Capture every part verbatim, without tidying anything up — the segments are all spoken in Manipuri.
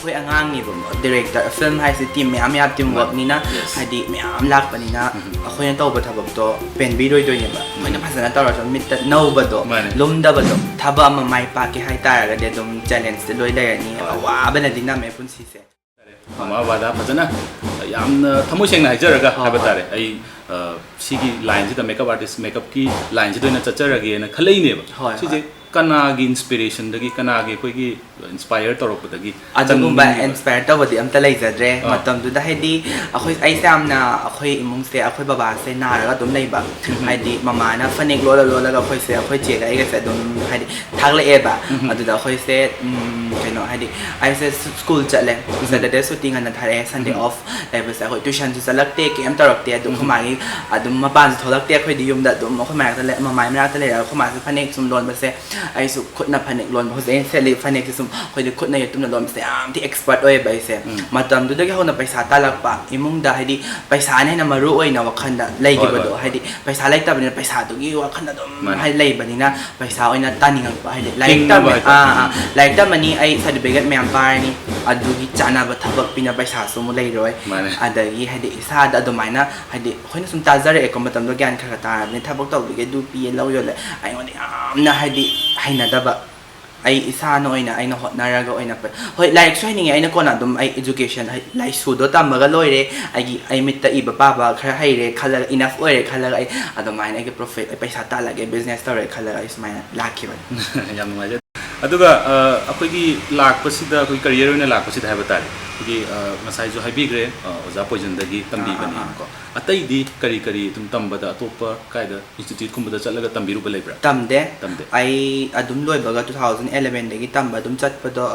ꯑꯩꯈꯣꯏ ꯑꯉꯥꯡꯅꯦꯕ, ꯗꯤꯔꯦꯛꯇꯔ, ꯐꯤꯂꯝ ꯍꯥꯏꯁꯦ ꯇꯤꯝ ꯃꯌꯥꯝ ꯃꯌꯥꯝ, ꯇꯤꯝ ꯋꯥꯔꯛꯅꯤꯅ, Yes. ꯍꯥꯏꯗꯤ ꯃꯌꯥꯝ ꯂꯥꯛꯄꯅꯤꯅ ꯑꯩꯈꯣꯏꯅ ꯇꯧꯕ ꯊꯕꯛꯇꯣ ꯄꯦꯟꯕꯤꯔꯣꯏꯗꯣꯏꯅꯦꯕ꯫ ꯑꯩꯈꯣꯏꯅ ꯐꯖꯅ ꯇꯧꯔꯁꯨ ꯃꯤꯠꯇ ꯅꯧꯕꯗꯣ, ꯃꯥꯅꯦ. ꯂꯨꯝꯗꯕꯗꯣ, ꯊꯕꯛ ꯑꯃ ꯃꯥꯏ ꯄꯥꯛꯀꯦ ꯍꯥꯏꯇꯥꯔꯒꯗꯤ ꯑꯗꯨꯝ ꯆꯦꯂꯦꯟꯖꯇꯤ ꯂꯣꯏ ꯂꯩꯔꯅꯤ꯫ ꯑꯋꯥꯕꯅꯗꯤ ꯅꯝꯃꯦ ꯄꯨꯟꯁꯤꯁꯦ꯫ ꯃꯃꯥ ꯕꯕꯥꯗ ꯐꯖꯅ, ꯌꯥꯝꯅ ꯊꯃꯣꯏ ꯁꯦꯡꯅ ꯍꯥꯏꯖꯔꯒ ꯍꯣꯏ, ꯍꯥꯏꯕ ꯍꯣꯏ꯫ ꯇꯥꯔꯦ, ꯑꯩ, ꯑ, ꯁꯤꯒꯤ ꯂꯥꯏꯟꯁꯤꯗ, ꯃꯦꯀꯞ ꯑꯥꯔꯇꯤꯁ, ꯃꯦꯀꯞꯀꯤ ꯂꯥꯏꯟꯁꯤꯗ ꯑꯣꯏꯅ ꯆꯠꯆꯔꯒꯦꯅ ꯈꯜꯂꯛꯏꯅꯦꯕ꯫ ꯍꯣꯏ, ꯁꯤꯁꯦ ꯍꯣꯏ꯫ ꯀꯅꯥꯒꯤ ꯏꯟꯁꯄꯤꯔꯦꯁꯟꯗꯒꯤ, ꯀꯅꯥꯒꯤ ꯑꯩꯈꯣꯏꯒꯤ ꯏꯟꯁꯄꯥꯏꯌꯔ ꯇꯧꯔꯛꯄꯗꯒꯤ ꯑꯗꯨꯒꯨꯝꯕ ꯆꯪꯅꯤꯡꯉꯤꯕ? ꯏꯟꯁꯄꯥꯏꯌꯔ ꯇꯧꯕꯗꯤ ꯑꯝꯇ ꯂꯩꯖꯗ꯭ꯔꯦ꯫ ꯑꯥ꯫ ꯃꯇꯝꯗꯨꯗ ꯍꯥꯏꯗꯤ ꯑꯩꯈꯣꯏ, ꯑꯩꯁꯦ ꯌꯥꯝꯅ, ꯑꯩꯈꯣꯏ ꯏꯃꯨꯡꯁꯦ, ꯑꯩꯈꯣꯏ ꯕꯕꯥꯁꯦ ꯅꯥꯔꯒ ꯑꯗꯨꯝ ꯂꯩꯕ꯫ ꯍꯥꯏꯗꯤ ꯃꯃꯥꯅ ꯐꯅꯦꯛ ꯂꯣꯜꯂ ꯂꯣꯜꯂꯒ ꯑꯩꯈꯣꯏꯁꯦ, ꯑꯩꯈꯣꯏ ꯆꯦꯒ ꯑꯩꯒꯁꯦ ꯑꯗꯨꯝ ꯍꯥꯏꯗꯤ ꯊꯥꯛꯂꯛꯑꯦꯕ꯫ ꯑꯗꯨꯗ ꯑꯩꯈꯣꯏꯁꯦ, ꯎꯝ, ꯀꯩꯅꯣ ꯍꯥꯏꯗꯤ ꯑꯩꯁꯦ ꯁ꯭ꯀꯨꯜ ꯆꯠꯂꯦ꯫ ꯁꯦꯇꯔꯗꯦ ꯁꯨꯇꯤ ꯉꯟꯅ ꯊꯥꯔꯛꯑꯦ, ꯁꯟꯗꯦ ꯑꯣꯐ ꯂꯩꯕꯁꯦ꯫ ꯑꯩꯈꯣꯏ ꯇ꯭ꯌꯨꯁꯟꯁꯨ ꯆꯠꯂꯛꯇꯦ, ꯀꯩꯝ ꯇꯧꯔꯛꯇꯦ꯫ ꯑꯗꯨꯝ ꯑꯩꯈꯣꯏ ꯃꯥꯒꯤ ꯑꯗꯨꯝ ꯃꯄꯥꯟꯁꯨ ꯊꯣꯛꯂꯛꯇꯦ ꯑꯩꯈꯣꯏꯗꯤ ꯌꯨꯝꯗ꯫ ꯑꯗꯨꯝ ꯑꯩꯈꯣꯏ ꯃꯥꯏ ꯃꯅꯥꯛꯇ ꯂꯩ-, ꯃꯃꯥꯏ ꯃꯅꯥꯛꯇ ꯂꯩꯔꯒ ꯑꯩꯈꯣꯏ ꯃꯥꯁꯦ ꯐꯅꯦꯛ ꯁꯨꯝ ꯂꯣꯟꯕꯁꯦ, ꯑꯩꯁꯨ ꯈꯨꯠꯅ ꯐꯅꯦꯛ ꯂꯣꯟꯕ, ꯍꯧꯖꯤꯛ ꯑꯩꯅ ꯁꯦꯠꯂꯤ ꯐꯅꯦꯛꯁꯦ ꯁꯨꯝ ꯑꯩꯈꯣꯏꯗꯤ ꯈꯨꯠꯅ ꯌꯦꯇꯨꯝꯅ ꯂꯣꯟꯕꯁꯦ ꯌꯥꯝ ꯊꯤ ꯑꯦꯛꯁꯄꯔꯠ ꯑꯣꯏꯌꯦꯕ ꯑꯩꯁꯦ꯫ ꯃꯇꯝꯗꯨꯗꯒꯤ ꯍꯧꯅ ꯄꯩꯁꯥ ꯇꯥꯜꯂꯛꯄ, ꯏꯃꯨꯡꯗ ꯍꯥꯏꯗꯤ ꯄꯩꯁꯥꯅ ꯍꯦꯟꯅ ꯃꯔꯨ ꯑꯣꯏꯅ ꯋꯥꯈꯜꯗ ꯂꯩꯈꯤꯕꯗꯣ, ꯍꯣꯏ, ꯍꯣꯏ꯫ ꯍꯥꯏꯗꯤ ꯄꯩꯁꯥ ꯂꯩꯇꯕꯅꯤꯅ ꯄꯩꯁꯥꯗꯨꯒꯤ ꯋꯥꯈꯜ ꯑꯗꯨꯝ ꯃꯥꯅꯦ꯫ ꯍꯥꯏꯗꯤ ꯂꯩꯕꯅꯤꯅ ꯄꯩꯁꯥ ꯑꯣꯏꯅ ꯇꯥꯅꯤꯡꯉꯛꯄ꯫ ꯍꯥꯏꯗꯤ ꯂꯥꯏꯔꯤꯛ ꯍꯤꯡꯅꯕ ꯇꯝꯃꯦ, ꯍꯥꯏꯇꯥꯔꯦ꯫ ꯑꯥ, ꯑꯥ, ꯂꯥꯏꯔꯤꯛ ꯇꯝꯃꯅꯤ, ꯑꯩ ꯁꯥꯔꯇꯤꯐꯤꯀꯦꯠ ꯃꯌꯥꯝ ꯄꯥꯏꯔꯅꯤ, ꯑꯗꯨꯒꯤ ꯆꯥꯅꯕ ꯊꯕꯛ ꯄꯤꯅꯕ ꯄꯩꯁꯥꯁꯨ ꯑꯃꯨꯛ ꯂꯩꯔꯣꯏ꯫ ꯃꯥꯅꯦ꯫ ꯑꯗꯒꯤ ꯍꯥꯏꯗꯤ ꯏꯁꯥꯗ ꯑꯗꯨꯃꯥꯏꯅ ꯍꯥꯏꯗꯤ ꯑꯩꯈꯣꯏꯅ ꯁꯨꯝ ꯇꯥꯖꯔꯛꯑꯦꯀꯣ, ꯃꯇꯝꯗꯣ ꯒ꯭ꯌꯥꯟ ꯈꯔ ꯈꯔ ꯇꯥꯔꯕꯅꯤꯅ ꯊꯕꯛ ꯇꯧꯕꯤꯒꯦ, ꯑꯗꯨ ꯄꯤꯌꯦ, ꯂꯧ ꯌꯣꯜꯂꯦ, ꯑꯩꯉꯣꯟꯗ ꯌꯥꯝꯅ ꯍꯥꯏꯗꯤ ꯍꯩꯅꯗꯕ꯫ ꯑꯩ ꯏꯁꯥꯅ ꯑꯣꯏꯅ ꯑꯩꯅ ꯍꯣꯠꯅꯔꯒ ꯑꯣꯏꯅ ꯄ-, ꯍꯣꯏ, ꯂꯥꯏꯔꯤꯛꯁꯨ ꯍꯩꯅꯤꯡꯉꯦ, ꯑꯩꯅ ꯀꯣꯟꯅ ꯑꯗꯨꯝ ꯑꯩ ꯏꯖꯨꯀꯦꯁꯟ, ꯍꯥꯏ-, ꯂꯥꯏꯁꯨꯗꯣ ꯇꯝꯃꯒ ꯂꯣꯏꯔꯦ, ꯑꯩꯒꯤ, ꯑꯩ ꯃꯤꯠꯇ ꯏꯕ ꯄꯥꯕ ꯈꯔ ꯍꯩꯔꯦ ꯈꯜꯂꯒ, ꯏꯅꯐ ꯑꯣꯏꯔꯦ ꯈꯜꯂꯒ ꯑꯩ ꯑꯗꯨꯃꯥꯏꯅ ꯑꯩꯒꯤ ꯄ꯭ꯔꯣꯐꯤꯠ, ꯑꯩ ꯄꯩꯁꯥ ꯇꯥꯜꯂꯒꯦ, ꯕꯤꯖꯤꯅꯦꯁ ꯇꯧꯔꯦ ꯈꯜꯂꯒ ꯑꯩ ꯁꯨꯃꯥꯏꯅ ꯂꯥꯛꯈꯤꯕꯅꯤ꯫ ꯌꯥꯝ ꯅꯨꯡꯉꯥꯏꯖꯩ꯫ ꯑꯗꯨꯒ, ꯑ, ꯑꯩꯈꯣꯏꯒꯤ ꯂꯥꯛꯄꯁꯤꯗ, ꯑꯩꯈꯣꯏ ꯀꯔꯤꯌꯔ ꯑꯣꯏꯅ ꯂꯥꯛꯄꯁꯤꯗ ꯍꯥꯏꯕ ꯇꯥꯔꯦ, ꯑꯩꯈꯣꯏꯒꯤ, ꯑ, ꯉꯁꯥꯏꯁꯨ ꯍꯥꯏꯕꯤꯈ꯭ꯔꯦ, ꯑ, ꯑꯣꯖꯥ ꯄꯣꯏꯖꯟꯗꯒꯤ ꯇꯝꯕꯤꯕꯅꯦꯕꯀꯣ꯫ ꯑꯇꯩꯗꯤ ꯀꯔꯤ ꯀꯔꯤ ꯑꯗꯨꯝ ꯇꯝꯕꯗ, ꯑꯇꯣꯞꯄ ꯀꯥꯏꯗ ꯏꯟꯁꯇꯤꯇ꯭ꯌꯨꯠꯀꯨꯝꯕꯗ ꯆꯠꯂꯒ ꯇꯝꯕꯤꯔꯨꯕ ꯂꯩꯕ꯭ꯔꯥ? ꯇꯝꯗꯦ꯫ ꯇꯝꯗꯦ꯫ ꯑꯩ ꯑꯗꯨꯝ ꯂꯣꯏꯕꯒ two thousand elevenꯗꯒꯤ ꯇꯝꯕ ꯑꯗꯨꯝ ꯆꯠꯄꯗꯣ,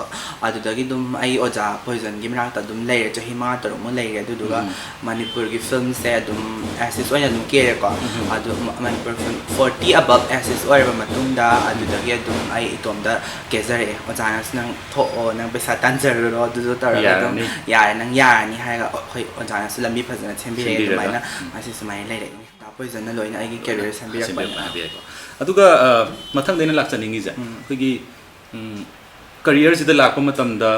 ꯑꯗꯨꯗꯒꯤ ꯑꯗꯨꯝ ꯑꯩ ꯑꯣꯖꯥ ꯄꯣꯏꯖꯟꯒꯤ ꯃꯅꯥꯛꯇ ꯑꯗꯨꯝ ꯂꯩꯔꯦ, ꯆꯍꯤ ꯃꯉꯥ ꯇꯔꯨꯛꯃꯨꯛ ꯂꯩꯔꯦ꯫ ꯑꯗꯨꯗꯨꯒ ꯃꯅꯤꯄꯨꯔꯒꯤ ꯐꯤꯂꯝꯁꯦ ꯑꯗꯨꯝ ꯑꯦꯁꯤꯁ ꯑꯣꯏꯅ ꯑꯗꯨꯝ ꯀꯦꯔꯦꯀꯣ꯫ ꯑꯗꯨ ꯃ-, Manipur film forty above assist ꯑꯣꯏꯔꯕ ꯃꯇꯨꯡꯗ, ꯑꯗꯨꯗꯒꯤ ꯑꯗꯨꯝ ꯑꯩ ꯏꯇꯣꯝꯇ ꯀꯦꯖꯔꯛꯑꯦ꯫ ꯑꯣꯖꯥꯅꯁꯨ "ꯅꯪ ꯊꯣꯛꯑꯣ, ꯅꯪ ꯄꯩꯁꯥ ꯇꯥꯟꯖꯔꯨꯔꯣ, ꯑꯗꯨꯗꯣ ꯇꯧꯔꯒ ꯑꯗꯨꯝ ꯌꯥꯔꯅꯤ꯫ ꯌꯥꯔꯦ, ꯅꯪ ꯌꯥꯔꯅꯤ" ꯍꯥꯏꯔꯒ ꯑꯩꯈꯣꯏ ꯑꯣꯖꯥꯅꯁꯨ ꯂꯝꯕꯤ ꯐꯖꯅ ꯁꯦꯝꯕꯤꯔꯛꯑꯦ꯫ ꯁꯦꯝꯕꯤꯔꯒ꯫ ꯑꯗꯨꯃꯥꯏꯅ ꯉꯁꯤ ꯁꯨꯃꯥꯏꯅ ꯂꯩꯔꯛꯏꯅꯦ꯫ ꯗꯥ ꯄꯣꯏꯖꯟꯅ ꯂꯣꯏꯅ ꯑꯩꯒꯤ ꯀꯦꯔꯤꯌꯔ ꯁꯦꯝꯕꯤꯔꯛꯄꯅꯦ꯫ ꯁꯦꯝꯕꯤꯔꯛꯄ ꯍꯥꯏꯕꯤꯔꯦꯀꯣ꯫ ꯑꯗꯨꯒ, ꯑ, ꯃꯊꯪꯗ ꯑꯩꯅ ꯂꯥꯛꯆꯅꯤꯡꯉꯤꯁꯦ, ꯑꯩꯈꯣꯏꯒꯤ, ꯎꯝ, ꯀꯔꯤꯌꯔꯁꯤꯗ ꯂꯥꯛꯄ ꯃꯇꯝꯗ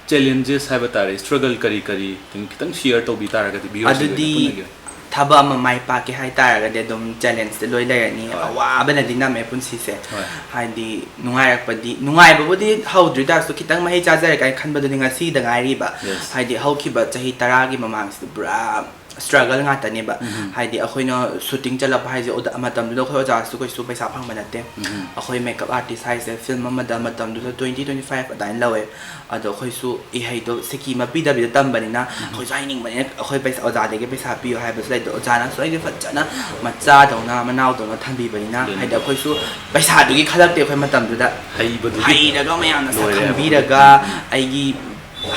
ꯆꯦꯂꯦꯟꯖꯦꯁ ꯍꯥꯏꯕ ꯇꯥꯔꯦ, ꯁ꯭ꯇ꯭ꯔꯒꯜ ꯀꯔꯤ ꯀꯔꯤ, ꯑꯗꯨꯝ ꯈꯤꯇꯪ ꯁꯤꯌꯔ ꯇꯧꯕꯤ ꯇꯥꯔꯒꯗꯤ ꯚ꯭ꯌꯨꯋꯔꯁꯤꯡꯒꯤ ꯑꯣꯏꯅ ꯑꯗꯨꯗꯤ ꯄꯨꯟꯅꯒꯤ ꯑꯣꯏꯅ꯫ ꯊꯕꯛ ꯑꯃ ꯃꯥꯏ ꯄꯥꯛꯀꯦ ꯍꯥꯏ ꯇꯥꯔꯒꯗꯤ ꯑꯗꯨꯝ ꯆꯦꯂꯦꯟꯖꯇꯤ ꯂꯣꯏ ꯂꯩꯔꯅꯤ꯫ ꯍꯣꯏ꯫ ꯑꯋꯥꯕꯅꯗꯤ ꯅꯝꯃꯦ ꯄꯨꯟꯁꯤꯁꯦ꯫ ꯍꯣꯏ꯫ ꯍꯥꯏꯗꯤ ꯅꯨꯡꯉꯥꯏꯔꯛꯄꯗꯤ, ꯅꯨꯡꯉꯥꯏꯕꯕꯨꯗꯤ ꯍꯧꯗ꯭ꯔꯤ ꯇꯥꯔꯁꯨ ꯈꯤꯇꯪ ꯃꯍꯩ ꯆꯥꯖꯔꯦ ꯀꯥꯏꯅ ꯈꯟꯕꯗꯨꯗꯤ ꯉꯁꯤꯗ ꯉꯥꯏꯔꯤꯕ꯫ Yes꯫ ꯍꯥꯏꯗꯤ ꯍꯧꯈꯤꯕ ꯆꯍꯤ ꯇꯔꯥꯒꯤ ꯃꯃꯥꯡꯁꯤꯗ ꯄꯨꯔꯥ ꯁ꯭ꯇ꯭ꯔꯒꯜ ꯉꯥꯛꯇꯅꯦꯕ꯫ ꯎꯝ꯫ ꯍꯥꯏꯗꯤ ꯑꯩꯈꯣꯏꯅ ꯁꯨꯇꯤꯡ ꯆꯠꯂꯛꯄ ꯍꯥꯏꯁꯦ, ꯑꯣꯖꯥ-, ꯃꯇꯝꯗꯨꯗ ꯑꯩꯈꯣꯏ ꯑꯣꯖꯥꯁꯨ ꯀꯩꯁꯨ ꯄꯩꯁꯥ ꯐꯪꯕ ꯅꯠꯇꯦ꯫ ꯎꯝ꯫ ꯑꯩꯈꯣꯏ ꯃꯦꯀꯞ ꯑꯥꯔꯇꯤꯁ ꯍꯥꯏꯁꯦ ꯐꯤꯂꯝ ꯑꯃꯗ ꯃꯇꯝꯗꯨꯗ twenty, twenty five ꯑꯗꯨꯃꯥꯏꯅ ꯂꯧꯋꯦ꯫ ꯑꯗꯣ ꯑꯩꯈꯣꯏꯁꯨ ꯏꯍꯩꯗꯣ ꯁꯤꯀꯤ ꯑꯃ ꯄꯤꯗꯕꯤꯗ ꯇꯝꯕꯅꯤꯅ, ꯎꯝ꯫ ꯑꯩꯈꯣꯏꯁꯨ ꯍꯩꯅꯤꯡꯕꯅꯤꯅ ꯑꯩꯈꯣꯏ ꯄꯩꯁꯥ, ꯑꯣꯖꯥꯗꯒꯤ ꯄꯩꯁꯥ ꯄꯤꯌꯨ ꯍꯥꯏꯕꯁꯨ ꯂꯩꯇꯦ꯫ ꯑꯣꯖꯥꯅꯁꯨ ꯑꯩꯁꯦ ꯐꯖꯅ ꯃꯆꯥꯗꯧꯅ ꯃꯅꯥꯎꯗꯧꯅ ꯊꯝꯕꯤꯕꯅꯤꯅ, ꯑꯗꯨꯅꯤ꯫ ꯍꯥꯏꯗꯤ ꯑꯩꯈꯣꯏꯁꯨ ꯄꯩꯁꯥꯗꯨꯒꯤ ꯈꯜꯂꯛꯇꯦ ꯑꯩꯈꯣꯏ ꯃꯇꯝꯗꯨꯗ꯫ ꯍꯩꯕꯗꯨꯒꯤ ꯍꯩꯔꯒ ꯃꯌꯥꯝꯅ ꯁꯛ ꯂꯣꯏꯔꯦ꯫ ꯈꯪꯕꯤꯔꯒ, ꯎꯝ꯫ ꯑꯩꯒꯤ,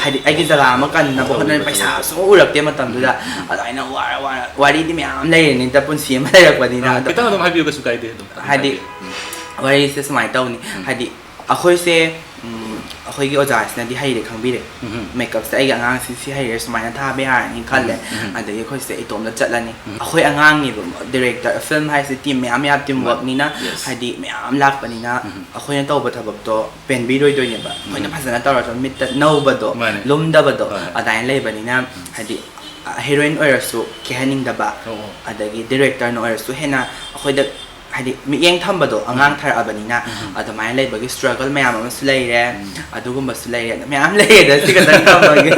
ꯍꯥꯏꯗꯤ ꯑꯩꯒꯤ ꯖꯒꯥ ꯑꯃ ꯀꯟꯅꯕ ꯍꯣꯠꯅꯔꯦ꯫ ꯇꯧꯕꯗꯣ꯫ ꯄꯩꯁꯥ ꯁꯨꯡꯎ ꯎꯔꯛꯇꯦ ꯃꯇꯝꯗꯨꯗ꯫ ꯎꯝ꯫ ꯑꯗꯨꯃꯥꯏꯅ ꯋꯥꯔ ꯋꯥꯔ ꯋꯥꯔꯤꯗꯤ ꯃꯌꯥꯝ ꯂꯩꯔꯅꯤꯗ, ꯄꯨꯟꯁꯤ ꯑꯃ ꯂꯩꯔꯛꯄꯅꯤꯅ꯫ ꯑꯥ, ꯑꯗꯣ ꯈꯤꯇꯪ ꯑꯗꯨꯝ ꯍꯥꯏꯕꯤꯌꯨ, ꯀꯩꯁꯨ ꯀꯥꯏꯗꯦ ꯑꯗꯨꯝ꯫ ꯍꯥꯏꯗꯤ ꯍꯥꯏꯕꯤꯌꯨ꯫ ꯎꯝ꯫ ꯋꯥꯔꯤꯁꯦ ꯁꯨꯃꯥꯏꯅ ꯇꯧꯅꯤ꯫ ꯎꯝ꯫ ꯍꯥꯏꯗꯤ ꯑꯩꯈꯣꯏꯁꯦ, ꯎꯝ, ꯑꯩꯈꯣꯏꯒꯤ ꯑꯣꯖꯥꯁꯤꯅꯗꯤ ꯍꯩꯔꯦ ꯈꯪꯕꯤꯔꯦ꯫ ꯎꯝ꯫ ꯃꯦꯀꯞꯁꯦ ꯑꯩꯒꯤ ꯑꯉꯥꯡꯁꯤ ꯁꯤ ꯍꯩꯔꯦ, ꯁꯨꯃꯥꯏꯅ ꯊꯥꯕ ꯌꯥꯔꯅꯤ ꯈꯜꯂꯦ꯫ ꯎꯝ꯫ ꯑꯗꯒꯤ ꯑꯩꯈꯣꯏꯁꯦ ꯏꯇꯣꯝꯇ ꯆꯠꯂꯅꯤ꯫ ꯎꯝ꯫ ꯑꯩꯈꯣꯏ ꯑꯉꯥꯡꯅꯦꯕ, ꯗꯤꯔꯦꯛꯇꯔ, ꯐꯤꯂꯝ ꯍꯥꯏꯁꯦ ꯇꯤꯝ ꯃꯌꯥꯝ ꯃꯌꯥꯝ, ꯇꯤꯝ ꯃꯥꯅꯤ꯫ ꯋꯥꯔꯛꯅꯤꯅ, Yes꯫ ꯍꯥꯏꯗꯤ ꯃꯌꯥꯝ ꯂꯥꯛꯄꯅꯤꯅ ꯎꯝ꯫ ꯑꯩꯈꯣꯏꯅ ꯇꯧꯕ ꯊꯕꯛꯇꯣ ꯄꯦꯟꯕꯤꯔꯣꯏꯗꯣꯏꯅꯦꯕ꯫ ꯑꯩꯈꯣꯏꯅ ꯎꯝ꯫ ꯐꯖꯅ ꯇꯧꯔꯁꯨ ꯃꯤꯠꯇ ꯅꯧꯕꯗꯣ, ꯃꯥꯅꯦ꯫ ꯂꯨꯝꯗꯕꯗꯣ, ꯍꯣꯏ, ꯍꯣꯏ꯫ ꯑꯗꯨꯃꯥꯏꯅ ꯂꯩꯕꯅꯤꯅ, ꯍꯥꯏꯗꯤ ꯍꯦꯔꯣꯏꯟ ꯑꯣꯏꯔꯁꯨ ꯈꯦꯍꯟꯅꯤꯡꯗꯕ, ꯑꯣ, ꯑꯣ꯫ ꯑꯗꯒꯤ ꯗꯤꯔꯦꯛꯇꯔꯅ ꯑꯣꯏꯔꯁꯨ ꯍꯦꯟꯅ ꯑꯩꯈꯣꯏꯗ ꯍꯥꯏꯗꯤ ꯃꯤꯠꯌꯦꯡ ꯊꯝꯕꯗꯣ ꯎꯝ꯫ ꯑꯉꯥꯡ ꯊꯥꯔꯛꯑꯕꯅꯤꯅ, ꯎꯝ꯫ ꯑꯗꯨꯃꯥꯏꯅ ꯂꯩꯕꯒꯤ ꯁ꯭ꯇ꯭ꯔꯒꯜ ꯃꯌꯥꯝ ꯑꯃꯁꯨ ꯂꯩꯔꯦ꯫ ꯎꯝ꯫ ꯑꯗꯨꯒꯨꯝꯕꯁꯨ ꯂꯩꯔꯦ, ꯑꯗꯨ ꯃꯌꯥꯝ ꯂꯩꯔꯦꯗ, ꯁꯤ ꯈꯛꯇꯪ ꯊꯝꯃꯒꯦ꯫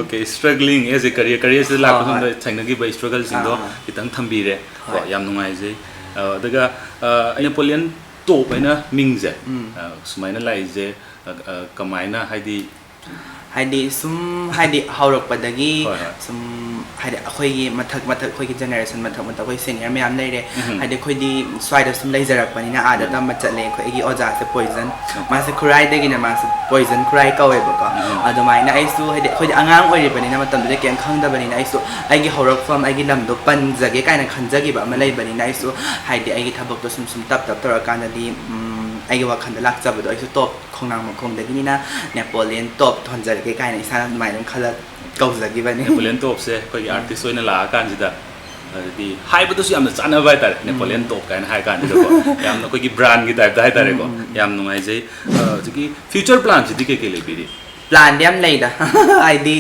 Okay, struggling as a career, career ꯁꯤꯗ ꯂꯥꯛꯄ ꯍꯣꯏ, ꯍꯣꯏ꯫ ꯃꯇꯝꯗ ꯊꯦꯡꯅꯀꯈꯤꯕ ꯁ꯭ꯇ꯭ꯔꯒꯜꯁꯤꯡꯗꯣ ꯑꯥ, ꯑꯥ꯫ ꯈꯤꯇꯪ ꯊꯝꯕꯤꯔꯦ꯫ ꯀꯣ, ꯍꯣꯏ꯫ ꯌꯥꯝ ꯅꯨꯡꯉꯥꯏꯖꯩ꯫ ꯑ, ꯑꯗꯨꯒ, ꯑ, Napoleon Top ꯍꯥꯏꯅ ꯃꯤꯡꯁꯦ, ꯎꯝ꯫ ꯑ, ꯁꯨꯃꯥꯏꯅ ꯂꯥꯛꯏꯁꯦ, ꯑ, ꯑ, ꯀꯃꯥꯏꯅ, ꯍꯥꯏꯗꯤ, ꯍꯥꯏꯗꯤ ꯁꯨꯝ, ꯍꯥꯏꯗꯤ ꯍꯧꯔꯛꯄꯗꯒꯤ ꯍꯣꯏ, ꯍꯣꯏ꯫ ꯁꯨꯝ, ꯍꯥꯏꯗꯤ ꯑꯩꯈꯣꯏꯒꯤ ꯃꯊꯛ ꯃꯊꯛ, ꯑꯩꯈꯣꯏꯒꯤ ꯖꯦꯅꯦꯔꯦꯁꯟ ꯃꯊꯛ ꯃꯊꯛ, ꯑꯩꯈꯣꯏ ꯁꯦꯅꯤꯌꯔ ꯃꯌꯥꯝ ꯂꯩꯔꯦ꯫ ꯎꯝ꯫ ꯍꯥꯏꯗꯤ ꯑꯩꯈꯣꯏꯗꯤ ꯁ꯭ꯋꯥꯏꯗ ꯁꯨꯝ ꯂꯩꯖꯔꯛꯄꯅꯤꯅ, ꯑꯥꯗ ꯎꯝ꯫ ꯇꯝꯕ ꯆꯠꯂꯦ꯫ ꯑꯩꯈꯣꯏ, ꯑꯩꯒꯤ ꯑꯣꯖꯥꯁꯦ ꯄꯣꯏꯖꯟ, ꯎꯝ꯫ ꯃꯥꯁꯦ ꯈꯨꯔꯥꯏꯗꯒꯤꯅꯦ, ꯃꯥꯁꯦ ꯄꯣꯏꯖꯟ ꯈꯨꯔꯥꯏ ꯀꯧꯋꯦꯕꯀꯣ꯫ ꯎꯝ꯫ ꯑꯗꯨꯃꯥꯏꯅ ꯑꯩꯁꯨ, ꯍꯥꯏꯗꯤ ꯑꯩꯈꯣꯏꯗꯤ ꯑꯉꯥꯡ ꯑꯣꯏꯔꯤꯕꯅꯤꯅ, ꯃꯇꯝꯗꯨꯗ ꯀꯩꯝ ꯈꯪꯗꯕꯅꯤꯅ, ꯑꯩꯁꯨ ꯑꯩꯒꯤ ꯍꯧꯔꯛꯐꯝ, ꯑꯩꯒꯤ ꯂꯝꯗꯣ ꯄꯟꯖꯒꯦ ꯀꯥꯏꯅ ꯈꯟꯖꯈꯤꯕ ꯑꯃ ꯂꯩꯕꯅꯤꯅ, ꯑꯩꯁꯨ ꯍꯥꯏꯗꯤ ꯑꯩꯒꯤ ꯊꯕꯛꯇꯣ ꯁꯨꯝ ꯁꯨꯝ ꯇꯞ ꯇꯞ ꯇꯧꯔꯀꯥꯟꯗꯗꯤ, ꯎꯝ, ꯑꯩꯒꯤ ꯋꯥꯈꯜꯗ ꯂꯥꯛꯆꯕꯗꯣ, ꯑꯩꯁꯨ ꯇꯣꯞ ꯈꯣꯡꯅꯥꯡ ꯃꯈꯣꯡꯗꯒꯤꯅꯤꯅ ꯅꯦꯄꯣꯂꯤꯌꯟ ꯇꯣꯞ ꯊꯣꯟꯖꯔꯒꯦ ꯀꯥꯏꯅ ꯏꯁꯥꯅ ꯑꯗꯨꯃꯥꯏꯅ ꯑꯗꯨꯝ ꯈꯜꯂ ꯀꯧꯖꯈꯤꯕꯅꯤ꯫ ꯅꯦꯄꯣꯂꯤꯌꯟ ꯇꯣꯞꯁꯦ ꯑꯩꯈꯣꯏꯒꯤ ꯎꯝ꯫ ꯑꯥꯔꯇꯤꯁ ꯑꯣꯏꯅ ꯂꯥꯛꯑꯀꯥꯟꯁꯤꯗ, ꯑꯗꯨꯗꯤ ꯍꯥꯏꯕꯗꯁꯨ ꯌꯥꯝꯅ ꯆꯥꯟꯅꯕ ꯍꯥꯏꯇꯥꯔꯦ, ꯎꯝ꯫ ꯅꯦꯄꯣꯂꯤꯌꯟ ꯇꯣꯞ ꯀꯥꯏꯅ ꯍꯥꯏ ꯀꯥꯟꯁꯤꯗꯀꯣ꯫ ꯌꯥꯝꯅ ꯑꯩꯈꯣꯏꯒꯤ ꯕ꯭ꯔꯥꯟꯒꯤ ꯇꯥꯏꯞꯇ ꯍꯥꯏꯇꯥꯔꯦꯀꯣ꯫ ꯎꯝ, ꯎꯝ, ꯎꯝ꯫ ꯌꯥꯝ ꯅꯨꯡꯉꯥꯏꯖꯩ꯫ ꯑ, ꯍꯧꯖꯤꯛꯀꯤ ꯐ꯭ꯌꯨꯆꯔ ꯄ꯭ꯂꯥꯟꯁꯤꯗꯤ ꯀꯩ ꯀꯩ ꯂꯩꯕꯤꯔꯤ? ꯄ꯭ꯂꯥꯟꯗꯤ ꯌꯥꯝ ꯂꯩꯗ꯫ ꯍꯥꯏꯗꯤ,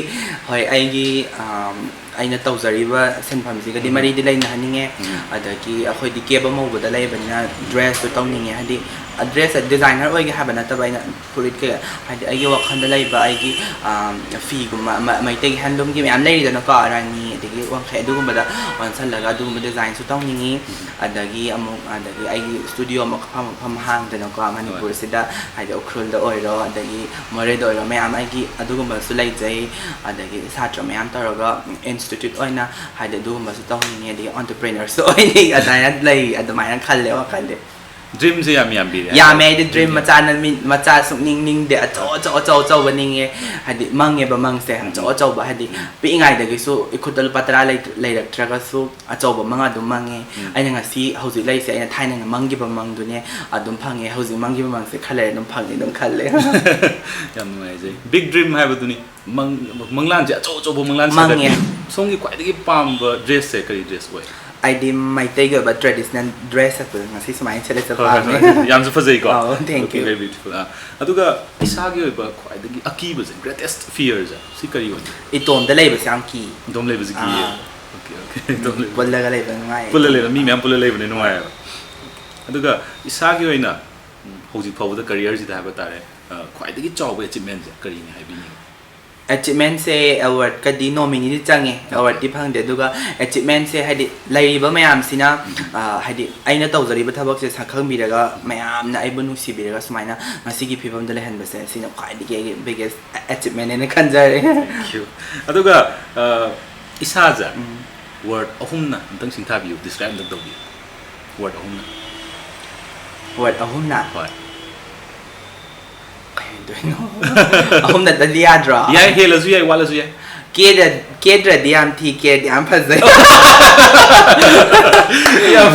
ꯍꯣꯏ, ꯑꯩꯒꯤ ꯑꯝ, ꯑꯩꯅ ꯇꯧꯖꯔꯤꯕ ꯁꯤꯟꯐꯝꯁꯤꯒꯗꯤ ꯎꯝ꯫ ꯃꯔꯤꯗꯤ ꯂꯩꯅꯍꯟꯅꯤꯡꯉꯦ꯫ ꯎꯝ꯫ ꯑꯗꯒꯤ ꯑꯩꯈꯣꯏꯗꯤ ꯀꯦꯕ ꯃꯧꯕꯗ ꯂꯩꯕꯅꯤꯅ ꯗ꯭ꯔꯦꯁꯇꯨ ꯇꯧꯅꯤꯡꯉꯦ꯫ ꯍꯥꯏꯗꯤ, ꯗ꯭ꯔꯦꯁ ꯗꯤꯖꯥꯏꯅꯔ ꯑꯣꯏꯒꯦ ꯍꯥꯏꯕ ꯅꯠꯇꯕ, ꯑꯩꯅ ꯐꯨꯔꯤꯠ ꯀꯩ, ꯍꯥꯏꯗꯤ, ꯑꯩꯒꯤ ꯋꯥꯈꯜꯗ ꯂꯩꯕ ꯑꯩꯒꯤ, ꯑꯝ, ꯐꯤꯒꯨꯝꯕ, ꯃ-, ꯃꯩꯇꯩꯒꯤ ꯍꯦꯟꯂꯨꯝꯒꯤ ꯃꯌꯥꯝ ꯂꯩꯔꯤꯗꯅꯀꯣ, ꯔꯥꯅꯤ, ꯑꯗꯒꯤ ꯋꯥꯡꯈꯩ, ꯑꯗꯨꯒꯨꯝꯕꯗ ꯑꯣꯟꯁꯜꯂꯒ ꯑꯗꯨꯒꯨꯝꯕ ꯗꯤꯖꯥꯏꯟꯁꯨ ꯇꯧꯅꯤꯡꯉꯤ꯫ ꯑꯗꯒꯤ ꯑꯃꯨꯛ, ꯑꯗꯒꯤ ꯑꯩꯒꯤ ꯁ꯭ꯇꯨꯗꯤꯑꯣ ꯑꯃ ꯃꯐꯝ, ꯃꯐꯝ ꯍꯥꯡꯗꯅꯀꯣ, ꯍꯣꯏ꯫ ꯃꯅꯤꯄꯨꯔꯁꯤꯗ, ꯍꯥꯏꯗꯤ, ꯎꯈ꯭ꯔꯨꯜꯗ ꯑꯣꯏꯔꯣ, ꯑꯗꯒꯤ ꯃꯣꯔꯦꯗ ꯑꯣꯏꯔꯣ, ꯃꯌꯥꯝ ꯑꯩꯒꯤ ꯑꯗꯨꯒꯨꯝꯕꯁꯨ ꯂꯩꯖꯩ꯫ ꯑꯗꯒꯤ ꯁꯥꯇ꯭ꯔ ꯃꯌꯥꯝ ꯇꯧꯔꯒ ꯏꯟꯁꯇꯤꯇ꯭ꯌꯨꯠ ꯑꯣꯏꯅ, ꯍꯥꯏꯗꯤ, ꯑꯗꯨꯒꯨꯝꯕꯁꯨ ꯇꯧꯅꯤꯡꯉꯦ, ꯑꯗꯒꯤ ꯑꯣꯟꯇꯔꯄ꯭ꯔꯦꯅꯔꯁꯨ ꯑꯣꯏꯅꯤꯡꯉꯦ, ꯑꯗꯨꯃꯥꯏꯅ ꯂꯩ, ꯑꯗꯨꯃꯥꯏꯅ ꯈꯜꯂꯦ ꯋꯥꯈꯜꯗꯤ꯫ ꯗ꯭ꯔꯤꯝꯁꯦ ꯌꯥꯝ ꯌꯥꯝꯕꯤꯔꯦ ꯌꯥꯝꯃꯦ꯫ ꯍꯥꯏꯇꯥꯔꯦ꯫ ꯑꯩꯗꯤ ꯗ꯭ꯔꯤꯝ ꯗ꯭ꯔꯤꯝꯁꯦ꯫ ꯃꯆꯥꯅ ꯃꯤ, ꯃꯆꯥ ꯁꯨꯛꯅꯤꯡ ꯅꯤꯡꯗꯦ, ꯑꯆꯧ, ꯑꯆꯧ, ꯑꯆꯧ, ꯑꯆꯧꯕ ꯅꯤꯡꯉꯦ꯫ ꯍꯥꯏꯗꯤ, ꯃꯪꯉꯦꯕ ꯃꯪꯁꯦ, ꯎꯝ꯫ ꯑꯆꯧ, ꯑꯆꯧꯕ, ꯍꯥꯏꯗꯤ, ꯎꯝ꯫ ꯄꯤꯛꯏꯉꯩꯗꯒꯤꯁꯨ ꯏꯈꯨꯠꯇ ꯂꯨꯄꯥ ꯇꯔꯥ ꯂꯩ-, ꯂꯩꯔꯛꯇ꯭ꯔꯒꯁꯨ, ꯑꯆꯧꯕ ꯃꯪ ꯑꯗꯨꯝ ꯃꯪꯉꯦ꯫ ꯎꯝ꯫ ꯑꯩꯅ ꯉꯁꯤ ꯍꯧꯖꯤꯛ ꯂꯩꯔꯤꯁꯦ, ꯑꯩꯅ ꯊꯥꯏꯅ ꯃꯪꯈꯤꯕ ꯃꯪꯗꯨꯅꯦ, ꯑꯗꯨꯝ ꯐꯪꯉꯦ꯫ ꯍꯧꯖꯤꯛ ꯃꯪꯈꯤꯕ ꯃꯪꯁꯦ ꯈꯔ ꯂꯩꯔ ꯑꯗꯨꯝ ꯐꯪꯅꯤ ꯑꯗꯨꯝ ꯈꯜꯂꯦ꯫ ꯌꯥꯝ ꯅꯨꯡꯉꯥꯏꯖꯩ꯫ ꯕꯤꯛ ꯗ꯭ꯔꯤꯝ ꯍꯥꯏꯕꯗꯨꯅꯤ꯫ ꯃꯪ-, ꯃꯪꯂꯥꯟꯁꯦ ꯑꯆꯧ ꯑꯆꯧꯕ ꯃꯪꯂꯥꯟ ꯃꯪꯉꯦ꯫ ꯁꯥꯒꯠꯄꯤ꯫ ꯁꯣꯝꯒꯤ ꯈ꯭ꯋꯥꯏꯗꯒꯤ ꯄꯥꯝꯕ ꯗ꯭ꯔꯦꯁꯁꯦ ꯀꯔꯤ ꯗ꯭ꯔꯦꯁ ꯑꯣꯏ? ꯑꯩꯗꯤ ꯃꯩꯇꯩꯒꯤ ꯑꯣꯏꯕ ꯇ꯭ꯔꯦꯗꯤꯁꯅꯦꯜ ꯗ꯭ꯔꯦꯁ ꯍꯥꯏꯕꯗꯣ ꯉꯁꯤ ꯁꯨꯃꯥꯏꯅ ꯁꯦꯠꯂꯦ ꯍꯣꯏ, ꯍꯣꯏ, ꯄꯥꯝꯃꯦ꯫ ꯍꯣꯏ꯫ ꯌꯥꯝꯁꯨ ꯐꯖꯩꯀꯣ? ꯑꯥꯎ, thank you꯫ Very beautiful꯫ ꯑꯥ, ꯑꯗꯨꯒ ꯏꯁꯥꯒꯤ ꯑꯣꯏꯕ ꯈ꯭ꯋꯥꯏꯗꯒꯤ ꯑꯀꯤꯕꯁꯦ, greatest fear ꯁꯦ, ꯁꯤ ꯀꯔꯤ ꯑꯣꯏꯒꯦ? ꯏꯇꯣꯝꯗ ꯂꯩꯕꯁꯦ ꯌꯥꯝ ꯀꯤ꯫ ꯏꯇꯣꯝ ꯂꯩꯕꯁꯤ ꯀꯤꯌꯦ꯫ ꯑꯥ꯫ Okay, okay꯫ ꯏꯇꯣꯝ ꯂꯩꯕ꯫ ꯄꯨꯜꯂꯒ ꯂꯩꯕ ꯅꯨꯡꯉꯥꯏ꯫ ꯄꯨꯜꯂ ꯂꯩꯕ, ꯃꯤ ꯃꯌꯥꯝ ꯄꯨꯜꯂ ꯂꯩꯕꯅꯤ ꯅꯨꯡꯉꯥꯏꯌꯦꯕ꯫ ꯑꯗꯨꯒ ꯏꯁꯥꯒꯤ ꯑꯣꯏꯅ, ꯎꯝ, ꯍꯧꯖꯤꯛ ꯐꯥꯎꯕꯗ career ꯁꯤꯗ ꯍꯥꯏꯕ ꯇꯥꯔꯦ, ꯑ, ꯈ꯭ꯋꯥꯏꯗꯒꯤ ꯆꯥꯎꯕ achievement ꯁꯦ ꯀꯔꯤꯅꯤ ꯍꯥꯏꯕꯤꯅꯤꯡꯉꯤ? Achievement ꯁꯦ award ꯀꯗꯤ nominee ꯗꯤ ꯆꯪꯉꯦ, award ꯗꯤ ꯐꯪꯗꯦ꯫ ꯑꯗꯨꯒ achievement ꯁꯦ, ꯍꯥꯏꯗꯤ, ꯂꯩꯔꯤꯕ ꯃꯌꯥꯝꯁꯤꯅ, ꯎꯝ꯫ ꯑ, ꯍꯥꯏꯗꯤ, ꯑꯩꯅ ꯇꯧꯖꯔꯤꯕ ꯊꯕꯛꯁꯦ ꯁꯛꯈꯪꯕꯤꯔꯒ, ꯃꯌꯥꯝꯅ ꯑꯩꯕꯨ ꯅꯨꯡꯁꯤꯕꯤꯔꯒ ꯁꯨꯃꯥꯏꯅ ꯉꯁꯤꯒꯤ ꯐꯤꯕꯝꯗ ꯂꯩꯍꯟꯕꯁꯦ, ꯁꯤꯅ ꯈ꯭ꯋꯥꯏꯗꯒꯤ ꯑꯩꯒꯤ biggest achievement ꯍꯥꯏꯅ ꯈꯟꯖꯔꯦ꯫ Thank you꯫ ꯑꯗꯨꯒ, ꯑ, ꯏꯁꯥꯁꯦ ꯎꯝ꯫ Word ꯑꯍꯨꯝꯅ ꯑꯝꯇꯪ ꯁꯤꯡꯊꯥꯕꯤꯌꯨ, describe ꯑꯝꯇꯪ ꯇꯧꯕꯤꯌꯨ꯫ Word ꯑꯍꯨꯝꯅ꯫ Word ꯑꯍꯨꯝꯅ? ꯍꯣꯏ꯫ ꯀꯩ ꯑꯣꯏꯗꯣꯏꯅꯣ? ꯑꯍꯨꯝ ꯅꯠꯇꯗꯤ ꯌꯥꯗ꯭ꯔꯣ? ꯌꯥꯏ, ꯍꯦꯜꯂꯁꯨ ꯌꯥꯏ, ꯋꯥꯠꯂꯁꯨ ꯌꯥꯏ꯫ ꯀꯦꯗ-, ꯀꯦꯗ꯭ꯔꯗꯤ ꯌꯥꯝ ꯊꯤ, ꯀꯦꯔꯗꯤ ꯌꯥꯝ ꯐꯖꯩ꯫ ꯌꯥꯝ